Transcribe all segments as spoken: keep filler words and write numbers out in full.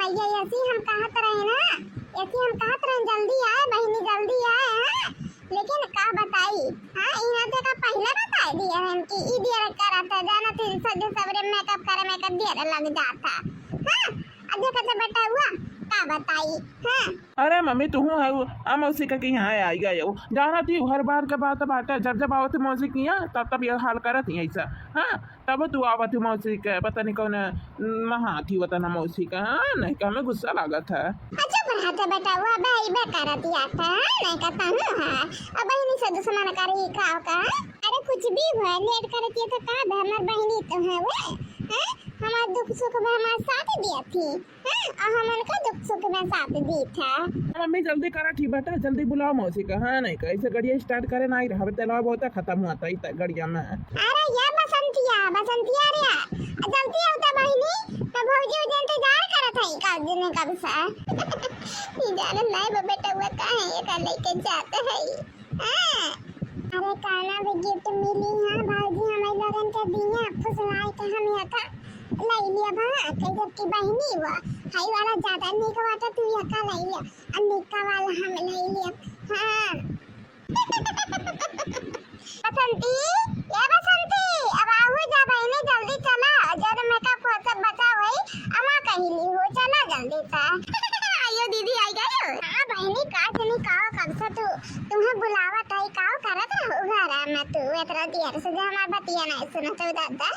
अइया, ऐसी हम कहत रहे ना, ऐसी हम कहत रहे, जल्दी आए बहिनी, जल्दी आए, हाँ। लेकिन का बताई, हाँ, इहाँ ते का पहिले बताए दिए रहन कि ई दियर करत है, जाना थी सजे सबरे मेकअप करे में कर दियर लग जाता, हाँ। अब देखत है बेटउआ, का बताई, हाँ। अरे मम्मी, तुहूँ है वो, आ मौसी का कि यहाँ आई गए हो, जाना थी हर बार के बात बाटे, जब जब आवत मौसी किहाँ, तब तब ये हाल करत ही ऐसा, हाँ। तब तू आवत ही मौसी के, पता नहीं कौन नहा थी वतन मौसी का, हाँ, नहीं का हमें गुस्सा लागत है। अच्छा, पढ़ाते बेटउआ, बे, बे करत ही आता है, नहीं का तनु है, अब बहिनी से दुश्मन करी का का, अरे कुछ भी हुआ, लेट करत ही तो का बे, हमार बहिनी तो है वो, हैं? हमार दुख सुख में हमार साथ दिया थी, हाँ, आ हमन का दुख सुख में साथ दीत है। मम्मी जल्दी करा, ठीक बाटे, जल्दी बुलाओ मौसी का, हाँ, नहीं का ऐसे गड़िया start करे ना ही रहा, तेलवा बहुत खत्म हुआ था इतना गड़िया में। अरे ये बसंतिया, बसंतिया रे, जल्दी आवता बहिनी, तो भौजी उजे इंतजार करत है का दिन कब से। ई जाने नहीं बा बेटउआ, काहे ये का लेके जाते हैं। हाँ। अरे काना भी gift मिली है भौजी, हमारे लोगन के दिया, फुसलाए के हम यहाँ का ले लिया बा, कह जब की बहिनी हुआ, हाई वाला ज्यादा निक बाटा, तू यहाँ का ले लिया, और निक्का वाला हम ले लिया। हाँ। बसंती, ए बसंती, अब आहू जा बहिनी, जल्दी चला, जब मेकअप हो सब बचा हुई, अमा कहीं ली हो, चला जल्दी से। आइयो दीदी, आई गयो। हाँ बहिनी, का जनी का कब से तू, तुम्हें बुलावत है, का करत रहू घर में तू, इतना देर से जो हमार बतिया नहीं सुनत हो दादा।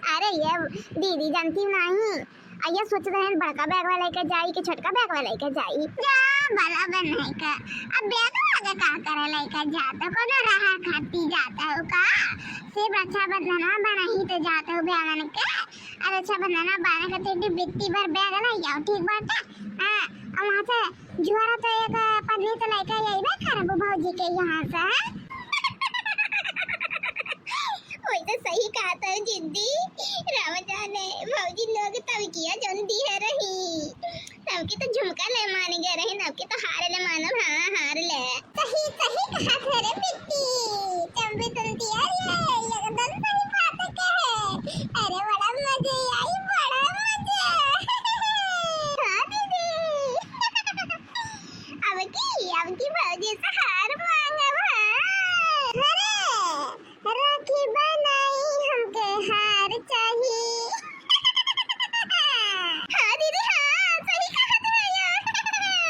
अरे ये दीदी जानती नहीं, अइया सोचत रहन बड़का बैगवा लेके जाई कि छोटका बैगवा लेके जाई। जा, भला बनाई का। अब बैगवा आगे का करे लेके जात हो? कोनो रहा खाती जात हो का? सिर्फ रक्षाबंधनवा बनाई तो जात हो ब्यावन के। अरे रक्षाबंधनवा बांधे खातिर बित्ती भर बैग ले जाओ, ठीक बाटे? हाँ, और वहाँ से झोरा तो एक पन्नी तो लेके अइबे करबू भौजी के यहाँ से, हाँ? वैसे सही कहत है जिद्दी। राम जाने, भौजी लोग तब किया जौन दिहे रही। तब की तो झुमका ले मान गए रही, तब की तो हार ले मानब, हाँ, हार ले। सही, सही कहत है रे बिट्टी। चंपी तुम दिया रे, एकदम सही बात कहे। अरे बड़ा मजे आई, बड़ा मजे। हाँ दीदी। अब की, अब की भौजी से हार मांगब, हाँ। अरे, राखी बनाई हमके हार चाही। हाँ दीदी, हाँ, सही कहत है यार।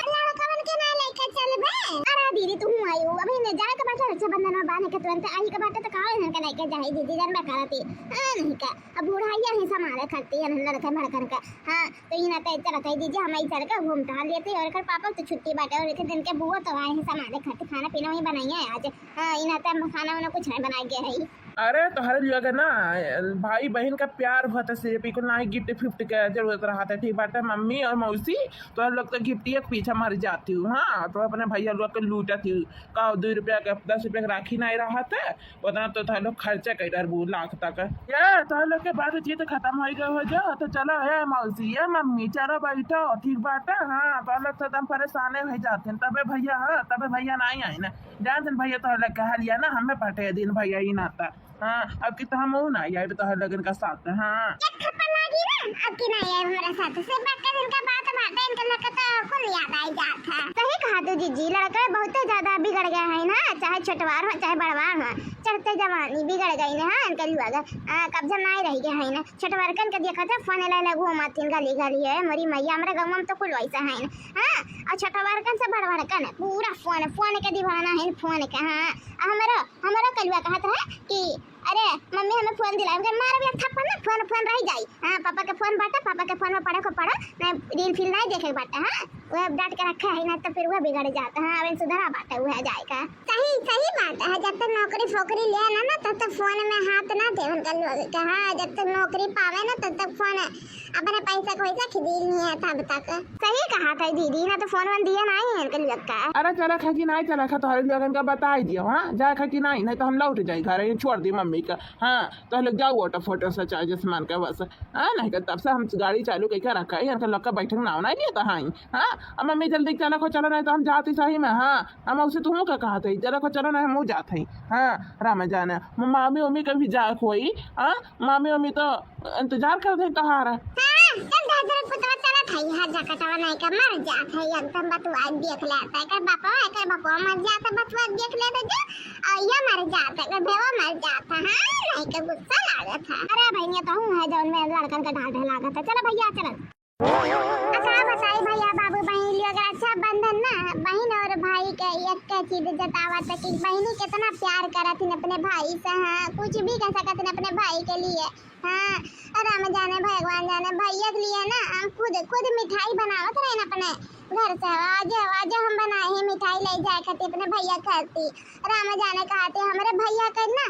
लड़कवन के ना लेके चलबे? अरे दीदी, तू आई हो, अभी ने जाए के बाटे रक्षाबंधन में बांधे के तुरंत आई के बाटे तो का इनके लेके जाए दीदी, जानबे करती। हाँ, नहीं का, अब बुढ़ाइया ही संभाले करती है लड़के भड़कन का। हाँ, तो इना ते चला कह दीजिए, हम आई चल के घूम टहल लेते हैं। और एकर पापा तो छुट्टी बाटे और एक दिन के बुआ तो आए हैं संभाले खातिर, खाना पीना वही बनाइए आज। हाँ, इना ते हम खाना वाना कुछ नहीं बनाए गए है। अरे तोहरे लोग ना, भाई बहन का प्यार होता सिर्फ, इको ना ही गिफ्ट फिफ्ट के जरूरत रहता, ठीक बाटे? मम्मी और मौसी, तोहरे लोग तो गिफ्टिया के पीछे मर जाती हूँ। हाँ, तो अपने भैया लोग के लूटत हूँ। का दो रुपया के, दस रुपया के राखी नहीं रहता, उतना तो तोहरे लोग खर्चा कर डरबू लाख तक। ये तोहरे लोग के बातचीत खत्म हो गए हो जो, तो चलो ए मौसी, ए मम्मी, चलो बैठो, ठीक बाटे? हाँ, तोहरे लोग से तो हम परेशाने हो जाते हैं, तबे भैया, हाँ, तबे भैया नहीं आए ना। जान दिन भैया तोहरे लग कहा लिया ना, हमें पटे दिन भैया ही नाता। हाँ, अब की तो हम ना आए तोहरे लगन का साथ। हाँ। एक थप्पड़ लागी ना, अब की ना आए हमारे साथ। से बात कर, इनका बात बात है, इनका लग तो कुल याद आई जात है। सही कहा तू जीजी, लड़का बहुत ज्यादा बिगड़ गया है ना, चाहे छोटवार हो चाहे बड़वार हो, चढ़ते जवानी बिगड़ गई ना। हाँ, इनका युवा का, आ, कब्जा ना ही रह गया है ना। छोटवारकन के देखत है, फोन ला ला घूमत थीन गली गली है। मोरी मैया, हमरा गाँव में तो कुल वैसा है ना। हाँ, और छोटवारकन से बड़वारकन है, पूरा फोन, फोन के दीवाना है, फोन के। हाँ, आ हमरो, हमरो कलुआ कहत रहे कि अरे मम्मी हमें फोन दिला, मगर मार भी थप्पड़ ना, फोन, फोन रह जाई। हाँ, पापा के फोन बाटे, पापा के फोन में पढ़े को पढ़ो, नहीं रील फील नहीं देखे के बाटे। हाँ, वह डांट के रखे है ना, तो फिर वह बिगड़ जाता है। हाँ, अब सुधरा बाटे, वह जाएगा। सही, सही बात है, जब तक नौकरी फोकरी ले ना, ना, तब तक फोन में हाथ ना दे उनका लोग के। हाँ, जब तक नौकरी पावे ना, तब तक फोन अपने पैसा को पैसा खरीद नहीं है तब तक। सही कहा था दीदी, ना तो फोन वोन दिया नहीं है इनके लोग का। अरे चला खा कि नहीं चला खा, तोहरे लोगन का बताई दियो, हाँ, जाए खा कि नहीं, नहीं तो हम लौट जाए घर, ये छोड़ दी मम्मी का। हाँ, तो लोग जाओ ऑटो फोटो से चाहे जैसे मन का बस। हाँ, नहीं तो तब से हम गाड़ी चालू करके रखा है, इनका लोग का बैठक नाव नहीं लेता है। हाँ, अब मम्मी जल्दी चला खो, चलो नहीं तो हम जाती सही में। हाँ, हम उसे तुम का कहा थे, चला खो, चलो नहीं हम जाते हैं। हाँ, राम जाने, म-, मामी उमी का भी जाए कोई। हाँ, मामी उमी तो इंतजार कर दे तोहार। हाँ, चल दादर पुतवा चला यह जकटवा नहीं का मर जात है, एकदम बतुआ देख लेता है, एकर बापवा, एकर बापवा मर जाता, बतुआ देख लेता जो, और यह मर जाता है, एकर भेवा मर जाता है, हाँ, नहीं का गुस्सा लागत है। अरे भैया, तो हूँ है जौन में लड़कन का डांटे लागत है। चलो भैया, चलो। अच्छा बताई भैया, बाबू, बहिन लियो, अगर रक्षाबंधन ना, बहिन और भाई के एक चीज जतावत है कि बहिनी कितना प्यार करत हिन अपने भाई से, हाँ, कुछ भी कर सकत हिन अपने भाई के लिए। हाँ, राम जाने भगवान जाने, भैया के लिए ना हम खुद, खुद मिठाई बनावत रहेन अपने घर से। आज, आज हम बनाए हैं मिठाई ले जाए खातिर अपने भैया खातिर। राम जाने कहते हमरे भैया के ना,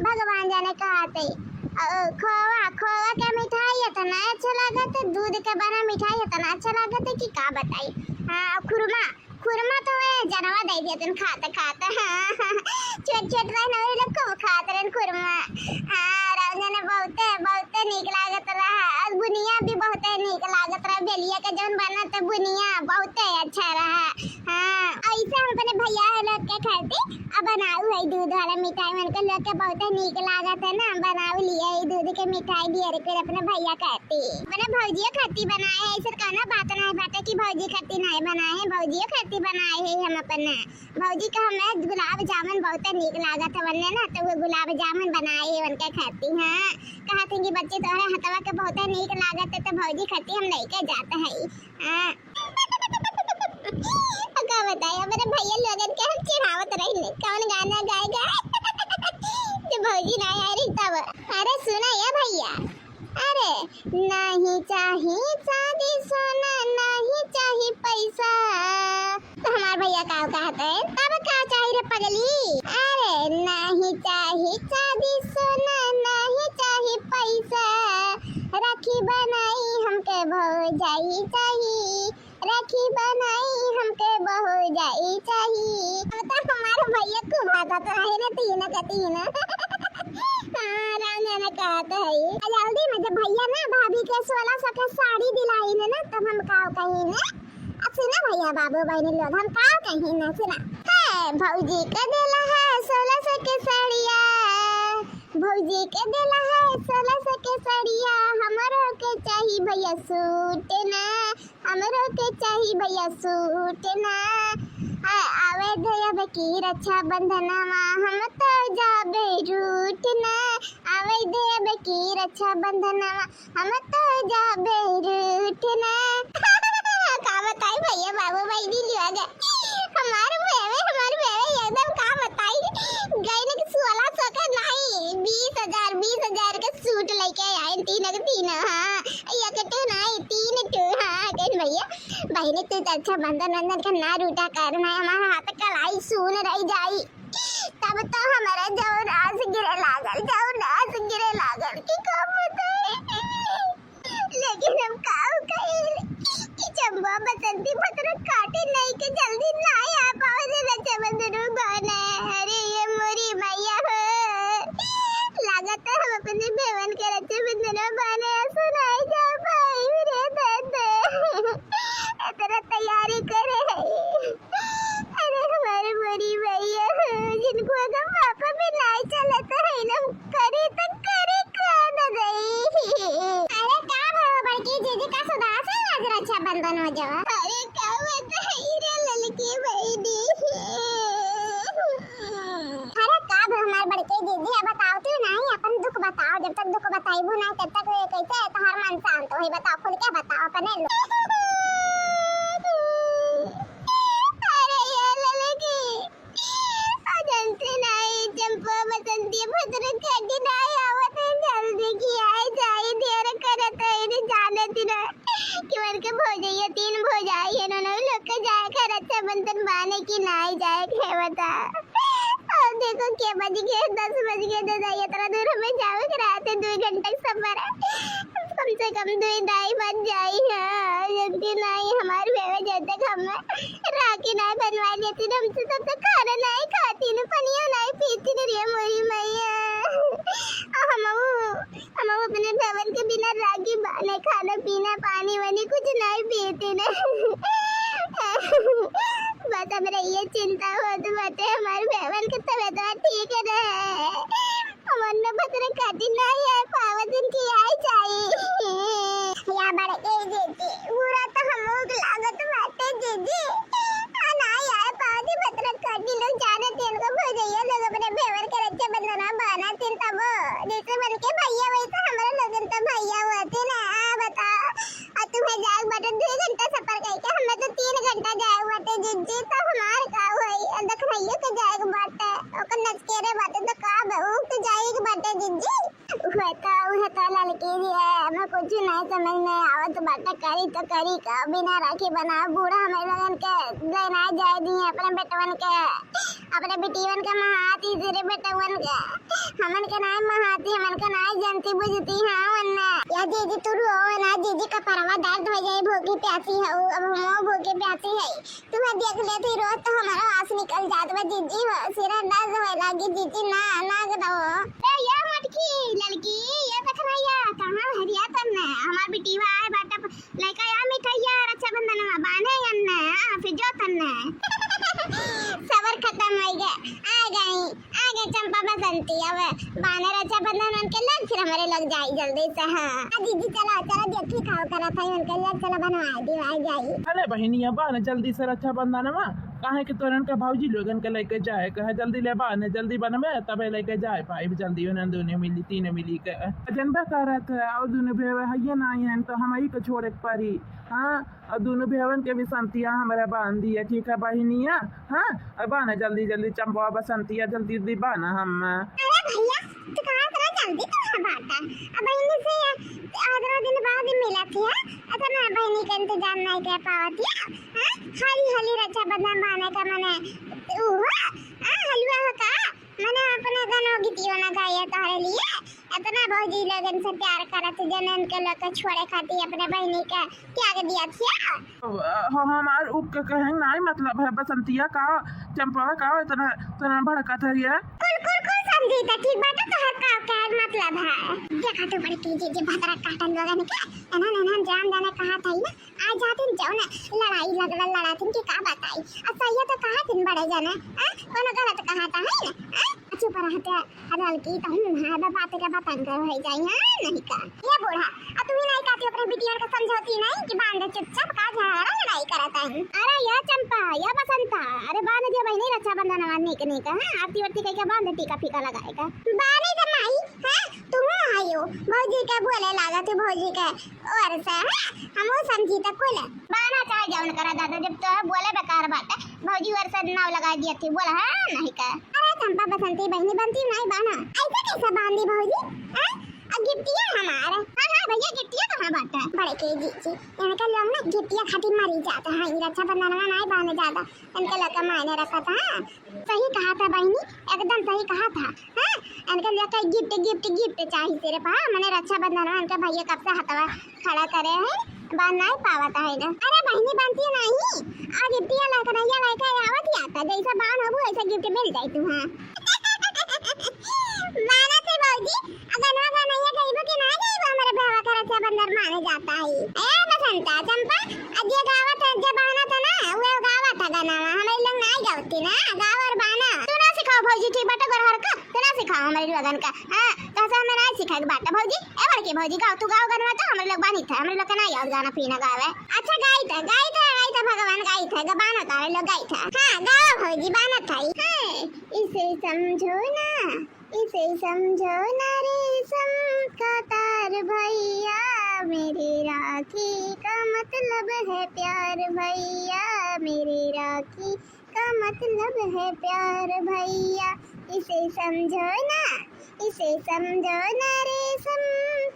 भगवान जाने कहते। अ, खोवा, खोवा के मिठाई इतना अच्छा लागत, दूध के बना मिठाई इतना अच्छा लागत कि का बताई। हाँ, खुरमा, खुरमा तो वे जनवा दे दिया तन खाते खाते। हाँ, छोट छोट रहे ना, वही लोग खूब खात रहन खुरमा। हाँ, राम जाने बहुते, बहुते नीक लागत रहा। और बुनिया भी बहुते नीक लागत रहा। बेलिया के जौन बनत बुनिया बहुते अच्छा रहा। हाँ, ऐसे हम अपने भैया है लोग के खातिर अब बनाऊ है दूध वाला मिठाई। मन के लोग के बहुते नीक लागत है ना, बनाऊ लिए है दूध के मिठाई दियर के अपने भैया खातिर। अपने भौजियो खातिर बनाए है, ऐसे कौनो बात नहीं बाटे कि भौजी खातिर नहीं बनाए है, भौजियो खातिर बनाए है हम अपने। भौजी का हमें गुलाब जामुन बहुते नीक लागत है वन्ने ना, तो वो गुलाब जामुन बनाए है उनके खातिर। हाँ, कहत हैं कि बच्ची तोहरे हथवा के बहुते नीक लागत है, तो भौजी खातिर हम लेके जात है। हाँ। का बताई, अपने भैया लोगन के हम चिढ़ावत रही, कौन गाना गाएगा? जब भौजी ना आ रही तब। अरे सुना ये भैया, अरे, नहीं चाही चांदी सोना, नहीं चाही पैसा। तो हमार भैया का कहते हैं, तब का चाही रे पगली? अरे, नहीं चाही चांदी सोना, नहीं चाही पैसा, राखी बनाई हमके भौजाई चाही, राखी बनाई हमके भौजाई चाही। अब तो हमार भैया खूब हंसत रहे ना, तीन के तीन। हाँ, राम जाने कहत है। जल्दी में जब भैया ना भाभी के सोलह सौ के साड़ी दिलाई ने ना, तब हम का कही ने। अब सुना भैया, बाबू, बहिनी लोग, हम का कही ने, सुना। है, भौजी के देला है सोलह सौ के साड़िया, भौजी के देला है सोलह सौ के साड़िया, हमरो के चाही भैया सूट ना। हमरो के चाही भैया सूट ना, आ-, आवे दे अब की रक्षाबंधनवा, हम तो जाबे रूठ ना। आवे दे अब की रक्षाबंधनवा, हम तो जाबे रूठ ना। का बताई भैया, बाबू, बहिनी लिया गए। हमार बेवे, हमार बेवे एकदम का बताई, गई ना कि सोलह सौ के नहीं, बीस हजार, बीस हजार के सूट लेके आए, तीन के तीन, हाँ। एक ठो नाई, तीन ठो, हाँ, कहिन भैया, बहिनी, तू तो अच्छा बंधन, बंधन के ना रूठा कर, ना हमार हाथ कलाई सून रह जाई। तब तो हमारा जौन आस गिरे लागल, जौन आस गिरे लागल, कि का बताई। लेकिन हम का कही कि चंपा बसंती भतरा काटे नहीं के जल्दी ना आ पावे रे रक्षाबंधन में बहने। अरे ये मोरी मैया हो, लागत है हम अपने बेवन के रक्षाबंधन में बहने सुनाई जा पाई रे दादा। इतना तैयारी करे है। अरे हमारे मोरी मैया हो, जिनको अगर पापा भी नहीं चलता है ना, करे तो करे का न गई। अरे का भवा बड़की जीजी, का सुदास है आज रक्षाबंधन हो जावा? अरे का बताई रे ललकी बहिनी। अरे का भवा हमार बड़की जीजी, अब बताओ तू नहीं, अपन दुख बताओ, जब तक दुख बताइबू नहीं तब तक ये कैसे तोहार मन शांत होई, बताओ खुल के बताओ अपने लोग। अरे ये ललकी, आ, जानते नाई, चंपा बसंती भद्र काटी नाई आवत है, जल्दी की आई जाई, देर करत है, इन्हें जाने दिन कि मन के भौजैया, तीन भौजाई है, उन्होंने लोग के जाए के रक्षाबंधन बाने की नाई जाए के बता। और देखो, के बज गए, दस बज गए, दादा, इतना दूर हमें जावे के रहते, दो घंटे के सफर है। कम से कम दुई ढाई बज जाई है, जबकि नाई हमार बेवे जब तक हम राखी नाई बनवा लेती न, हमसे तब तक खाना नाई खाती न, पनिया नाई पीती न रे मोरी मैया। आ हमहू, हमहू अपने बेवन के बिना राखी बाने खाना पीना पानी वानी कुछ नाई पीती न। बस हमरा ये चिंता होत बाटे हमार बेवन के तबीयत ठीक रहे। हमन में भद्र काटी नहीं है, पावा दिन की आई जाई। या बड़के जीजी, पूरा तो ना तीन तबो, जैसे बन के भैया वैसे हमरे लोगन तो भैया हुआ थे ना। आ बताओ, और तुम्हें जाए बाटे दो घंटा सफर करके, हमें तो तीन घंटा जाए बाटे जिज्जी, तो हमार का होई? और दखनैया के जाए के बाटे, ओकर नचकेरे बाटे, तो का बहू तो जाए के बाटे जिज्जी। उहे तो, उहे तो ललकी जी है, हमें कुछ नहीं समझ में आवत बाटे, करी तो करी का, बिना राखी बना बूढ़ा हमें लोगन के ले ना जाए दिए अपने बेटवन के, अपने बेटियन के महाती तेरे बेटवन के, हमन के नाई महाती, हमन के नाई जानती बुझती है वन्ने। या दीदी तू रो ना, दीदी का परवा दर्द हो जाए, भूखी प्यासी है, अब हम भूखी प्यासी है। तुम्हें देख लेती रोज तो हमारा आस निकल जात बा जिज्जी हो, सिरा दर्द होए लागी जिज्जी, ना, ना करो। ए, ये मटकी ललकी, ये देख भैया, कहाँ हरिया तन्ने? हमार बिटिया आए बाटे, लइका या मिठाइया रक्षाबंधन में बाने अन्ने, आ, फिर जो तन्ने। सबर खत्म हो गया, आ गई। आगे चंपा बसंती, अब बाने रक्षाबंधन उनके लग, फिर हमरे लग जाई जल्दी से। हाँ, आ दीदी चलो, चलो, देखी खाओ करत है उनके लग, चलो बनवा दी, आ जाई। अरे बहिनिया, बाने जल्दी से रक्षाबंधन में, काहे कि तोरन के भौजी लोगन के लेके जाए के है, जल्दी ले बाने, जल्दी बनवे, तबे लेके जाए पाइब जल्दी, उन्हन दोनों मिली, तीनों मिली के। जनबे करत है, और दोनों भेवे हइये नाई हैं, तो हम ही के छोड़े के पड़ी। हाँ, और दोनों भेवन के भी संतिया हमरा बांध दिया, ठीक है बहिनिया? हाँ, अब बाना जल्दी जल्दी चंपवा बसंतिया, जल्दी जल्दी बाना हम। अरे भैया, तू कहाँ इतना जल्दी कहाँ बाटा? अब बहिनी से अठारह दिन बाद मिला थी, हाँ? इतना बहिनी का इंतजार नहीं कर पावत है, हाँ? हाली हाली रक्षाबंधन बाने का मने, ऊ, हाँ? हलवा हो का? मने अपने गनो गीतियो ना गाइए तोहरे लिए। इतना भौजी लोगन से प्यार करत, जने उनके लोग के छोड़े खातिर अपने बहिनी के त्याग दिया थिया। ह-, हमार उक के कहें नाई मतलब है, बसंतिया का, चंपवा का, इतना, इतना भड़कत है ये। कुल, कुल, कुल समझी त ठीक बाटे, तोहर का, का मतलब है? देखा तू बड़की जीजी भतरा काटन लोगन के, इन्हन, इन्हन जान जाने कहा था ही ना, आ जातिन जौन लड़ाई लगल लड़ातिन के का बताई। अच्छा, ये तो कहा तिन बड़े जने, हाँ? कोनो गलत कहा था है ना? हाँ? चुप रहते, ललकी तो हम हाँ, बा-, बात के बतंग हो जाई, हाँ, नहीं का। ये बूढ़ा, आ तू ही नहीं कहती अपने बिटिया के समझौती नहीं कि बांध चुपचाप का झगड़ा लड़ाई करत है। अरे या चंपा, या बसंता, अरे बांध दिया बहिनी रक्षाबंधन नीक नीक, हाँ? आरती वारती कह के बांध टीका फीका लगाए का। बानी तो माई, हाँ? तू आयो, भौजी के बोले लागत है, भौजी के और से, हाँ, हमहू समझी त कुल। बाना चाहे जौन करा दादा, जब तो बोले बेकार बात है, भौजी और से नाव लगा दिया थी, बोला है नहीं का। अरे चंपा बसंती बहिनी बनती नहीं बाना, ऐसे कैसे बांधी भौजी? हैं? अब गिफ्टिया हमार। हाँ, हाँ भैया, गिफ्टिया कहाँ बाटा? बड़े के जीजी, इनका लोग ना गिफ्टिया खातिर मरी जाता है, ये रक्षाबंधन में नहीं बांधे जाता, इनके लोग का मायने रखता है। सही कहा था बहिनी, एकदम सही कहा था। हाँ, इनके लिए कई गिफ्ट, गिफ्ट, गिफ्ट चाहिए सिर्फ। हाँ, मने रक्षाबंधन में इनके भैया कब से हथवा खड़ा करे हैं, बांध नहीं पावत है ना। अरे बहिनी बनती नहीं, आज गिफ्टिया लेकर नहीं लेकर आवत ही आता, जैसा बांध होबू ऐसा गिफ्ट मिल जाए तू। हाँ। मानत है भौजी, अगनवा गनैया गइबो कि ना गइबो, हमरे बेवा के रक्षाबंधन माने जाता है। ए बसंता, चंपा, अ जे गावत है, जे बानत है ना, उहे गावत है गाना, हमरे लोग नाई गावती ना, गाव और बाना। तू ना सिखाओ भौजी, ठीक बाटे, गोरहर का, तू ना सिखाओ हमरे लोगन का, हाँ, तो से हमें नाई सिखाए के बाटे भौजी। ए बड़की भौजी, गाओ, तू गाओ गाना तो हमरे लोग बानी थे, हमरे लोग के नाई आवत गाना पीना गावे। अच्छा, गाई थे, गाई थे, गाई थे, भगवान गाई थे, ग-, बाना तारे लोग गाई थे। हाँ, गाओ भौजी, बाना था। हाँ, इसे समझो ना, इसे समझो ना रेशम का तार भैया, मेरी राखी का मतलब है प्यार भैया, मेरी राखी का मतलब है प्यार भैया। इसे समझो ना, इसे समझो ना रेशम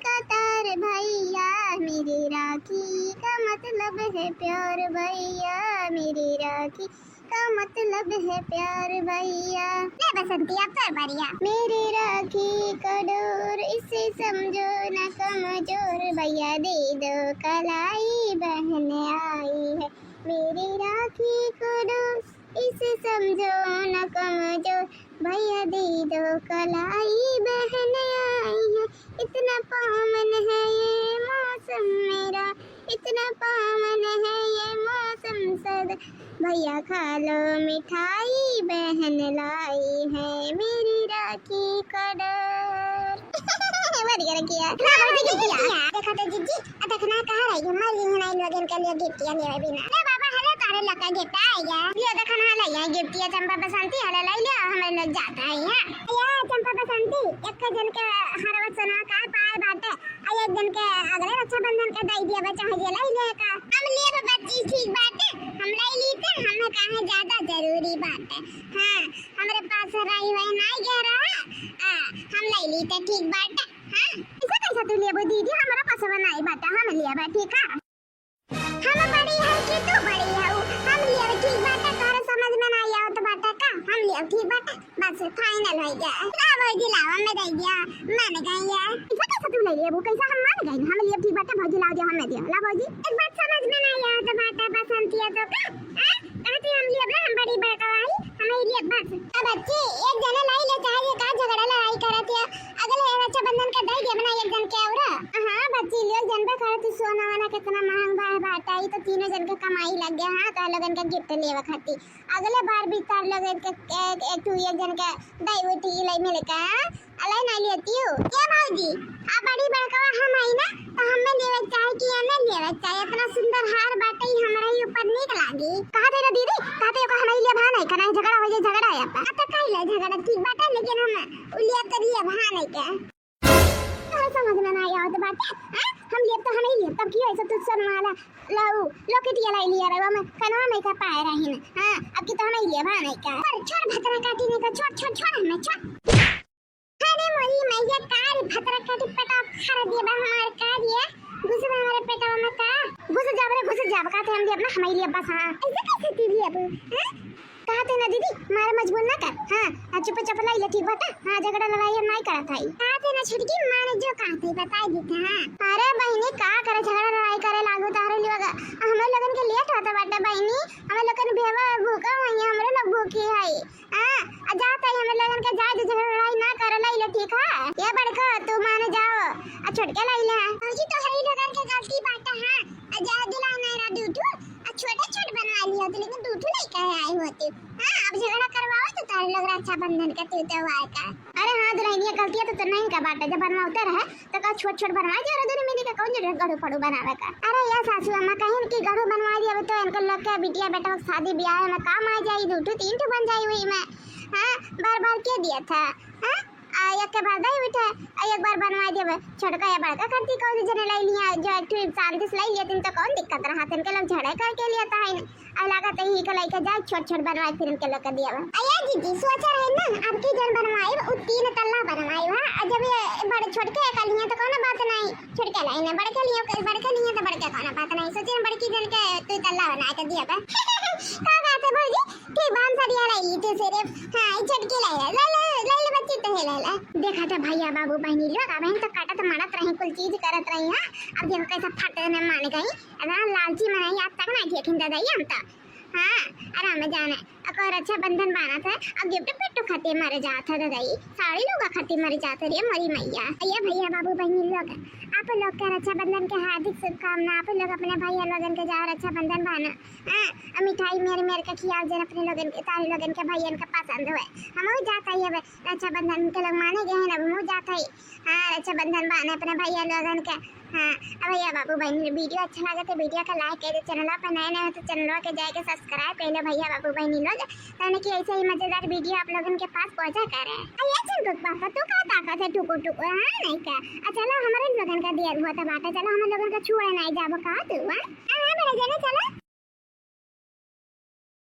का तार भैया, मेरी राखी का मतलब है प्यार भैया, मेरी राखी का मतलब है प्यार भैया। ले बसंती, अब तो बढ़िया। मेरे राखी का डोर, इसे समझो ना कमजोर, भैया दे दो कलाई, बहन आई है। मेरी राखी का डोर, इसे समझो ना कमजोर, भैया दे दो कलाई, बहन आई है। इतना पावन है ये मौसम मेरा, इतना पावन है ये मौसम सदा। भैया खा लो मिठाई, बहन लाई है मेरी राखी का डोर। बढ़िया रखिया। हाँ, बढ़िया रखिया। देखा तो जीजी, आ देखना कहाँ रही है, मर गई है ना इन लोगन के लिए गिफ्टिया लेवे बिना। अरे बाबा, हले तारे लगा गिफ्ट आएगा। ये देखना हले यहाँ गिफ्टिया चंपा बसंती हले ले लिया, हमें लोग जाता है यहाँ। चंपा बसंती, एक जन के हरवा सोना का पाए बाटे, आ एक जन के अगले रक्षाबंधन के दई दिया बा, चाहे जे लई ले का। हम लेब बच्ची, ठीक बाटे, हम लई लीते, हमें काहे ज्यादा जरूरी बाटे। हाँ, हमरे पास रही हुई नाई गया रहा, आ, हम लई लीते, ठीक बाटे। हाँ, ऐसे कैसे तू लेबू दीदी, हमरा पास नाई बाटे, हम लेबा, ठीक है। हम बड़ी है कि तू बड़ी है? हम लियो, ठीक बाटे, तोहरे समझ में ना आवत बाटे का? हम लियो, ठीक बाटे, बस final हो गया। ला भौजी, लावा, मैं दे दिया, मान गई है। इसे कैसे तू ले लेबू? कैसे हम मान गई? हम लियो, ठीक बाटे, भौजी लाओ, जो हमें दियो। ला भौजी, एक बात समझ में ना आवत बाटे, बसंतिया तो का? हाँ? कहती हम लियो ना, हम बड़ी बड़का आई, हमें लियो बस। अब बच्ची, एक जने लाई ले, चाहे ये का झगड़ा लड़ाई करत है? अगले रक्षाबंधन के दई देब ना एक जन के और। हाँ बच्ची, लियो, जनबे करे तू सोना वाना कितना महंग बा, बाटा, ई तो तीनों जन के कमाई लग गया। हाँ, तो लोगन के gift लेवे खातिर अगले बार भी तार लोगन के एक, एक ठू एक जन के दई उठी लाई मिल के, हाँ? अलाई ना लेती हूँ। ए भौजी, आ बड़ी बड़का हम आई ना, तो हमें लेवे चाहे कि ये नहीं लेवे चाहे, इतना सुंदर हार बाटे, ई हमरा ही ऊपर नीक लागी। कहा थे ना दीदी, कहा थे को हमें लिए भा नहीं करना है, झगड़ा हो जाए, झगड़ा है अपन। अब तो कह ले झगड़ा ठीक बाटे, लेकिन हम उ लिए तो लिए भा नहीं के। तोहरे समझ में ना आवत बाटे, हैं? हम लेब तो हम ही लेब, तब की ऐसे तू सब माला लाऊ, locket ये लाई लिया रहो, हम कनवा में का पाए रही ना, हाँ, अब की तो हम ही लेब, हाँ, नहीं का। पर छोड़ भतरा काटी नहीं का, छोड़, छोड़, छोड़ हमें, छोड़। अरे मोरी मैया, का रे भतरा काटी पेटा खा दिए बा हमार, का रे? घुस बा हमारे पेटवा में का? घुस जाब रे, घुस जाब, का थे हम लेब ना, हम ही लेब बस, हाँ। ऐसे कैसे तू लेब, हैं? कहा थे ना दीदी, मारे मजबूर ना कर। हाँ, आ चुपे चुप लाई ले, ठीक बाटे। हाँ, झगड़ा लड़ाई हम नहीं करत हई। कहा थे ना छोटकी, माने जो कहा थे बताई देते। हाँ। अरे बहिनी, का करे, झगड़ा लड़ाई करे लागू तारे लोग। हमें लोगन के लेट होता बाटे बहिनी, हमें लोगन भेवा भूखा हुई है, हमरे लोग भूखी है। हाँ, आ जात है हमें लोगन के जाए दे, झगड़ा लड़ाई ना करे लाई ले, ठीक है? ये बड़का तू माने जाओ, आ छोटके लाई ले। भौजी, तो हरी लोगन के गलती बाटे। हाँ, आ जाए दिला नहीं रहा दू ठू, आ छोटे छोट बनवा लिया तो, लेकिन दू ठू लइका है आई होती। हाँ, अब झगड़ा करवाओ तो तारे लोग रक्षाबंधन के त्योहार का। अरे हाँ दुल्हनिया, गलतियाँ तो तोर नहीं का बाटे, जब बनवाते रहे तो का छोट छोट बनवा दिया रहे, दोनों मिली के कौन जरूरत गढ़ू पड़ू बनावे का। अरे या सासू अम्मा कहीं कि गढ़ू बनवा दिया तो इनके लोग के बिटिया बेटा के शादी ब्याह में काम आ जाई, दू ठू तीन ठू बन जाई वही में। हाँ, बार बार के दिया था? हाँ, आ एक के भर दई बिठे, आ एक बार बनवा देबे। छोटका या बड़का करती कौन जने लाई लिया, जो एक ठो शांति से लाई लिया, तीन तो कौन दिक्कत रहा, तन के लोग झगड़े करके लिया था, है ना? आ लागत है, ही के लइके जाए, छोट छोट बनवाए, फिर इनके लोग के दिया बा। आ ये दीदी, सोचा रहे ना, अब की जन बनवाए, उ तीन तल्ला बनवाए, हाँ? आ जब ये बड़ छोटके एक लिया, तो कौनो बात नहीं, छोटके लाई ने, बड़के लिया, बड़के लिया, तो बड़के कौनो बात नहीं, सोचे बड़की जन के दू तल्ला बना के दिया बा। का बात है भौजी? ठीक बा, हम सरिया लाई ली, तू सिर्फ, हाँ, ई छोटकी लाई ले, ले, ले, ले, ले बच्ची, तू ही ले ले। देखा था भैया, बाबू, बहनी लोग, अब हम तो काटत मारत रही, कुल चीज करत रही, हाँ, अब देखो कैसे फटे ने मान गई। अरे लालची में नहीं, आज तक नहीं देखे दादा, ये हम तो, हाँ, आराम में जाने। अको रक्षाबंधन बाना था, अब gift पिट्टू खातिर मर जात है दादा, ई साड़ी लोग खातिर मर जात है रे मोरी मैया। ये भैया, बाबू, बहनी लोग, आप लोग के रक्षाबंधन के हार्दिक शुभकामना। आप लोग अपने भैया लोगन के जाओ रक्षाबंधन बाना, हाँ, आ मिठाई मेर मेर के खियाओ, जन अपने लोगन के, तारे लोगन के भैयन के पसंद होए। हमहू जात हई अब रक्षाबंधन के लोग माने गए हैं, अब हमहू जात हई। हाँ, रक्षाबंधन बाने अपने भैया लोगन के। हाँ, अब भैया बाबू बहन, video अच्छा लगे तो video के like कर दे, channel पे नए नए हो तो channel के जाके subscribe कर लो भैया बाबू बहनी लोग, ताकि ऐसे ही मजेदार video आप लोगन के पास पहुँचा करे। अरे चिंटू पापा, तू का ताकत है टुकुर टुकुर, हाँ, नहीं का? आ चलो, हमारे लोगन का देर होता बाटे, चलो, हम लोगन का छुए नहीं जाबो का तू, हाँ? हाँ, हाँ, बड़े जने, चलो।